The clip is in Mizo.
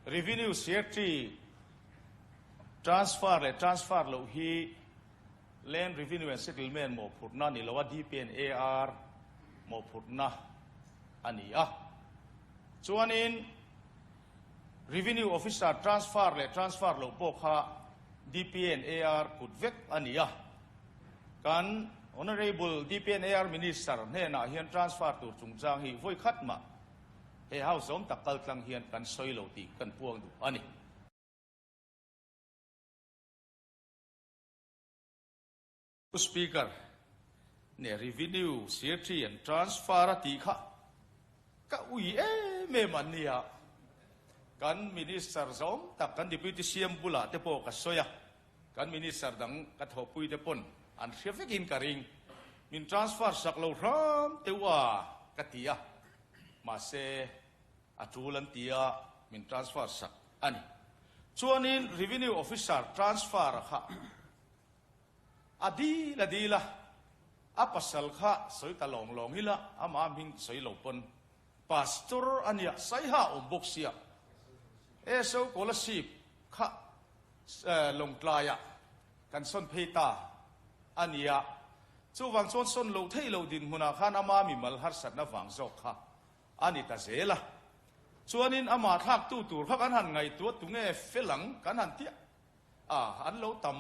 Revenue Secretary transfer leh transfer loh hi Land Revenue and Settlement mawhphurhna ni lo a, DPNAR mawhphurhna a ni a. Chuanin Revenue Officer transfer leh transfer loh pawh kha DPNAR kut vek a ni a. Kan Honourable DPNAR Minister hnenah hian transfer tur chungchang hi vawi khat mah He house zawm tak kal tlang hian kan sawi lo tih kan puang duh a ni. Pu Speaker, ne revenue secretary an transfer a tih kha ka ui em em an nia. Kan minister zawm tak kan deputy CM bulah te pawh ka sawi a, kan minister dang ka thawhpui te pawn an hria vekin ka ring. Min transfer sak lo hram teuh a ka ti a. Mahse, a tul an ti a, min transfer sak a ni. Chuanin Revenue Officer transfer a kha a dil a dil a, a pasal kha sawi ta lawng lawng ila, amah hming sawi lo pawn Pastor a nia, Saiha awm bawk sia, SO Kolasib kha Lawngtlaiah kan sawn phei ta a nia. Chuvang chuan sawn loh theih loh dinhmunah khan ama mimal harsatna vang zawk kha a ni ta zel a. Chuanin amah thlaktu tur kha kan han ngaihtuah tunge fel ang kan han tiah a, an lo tam.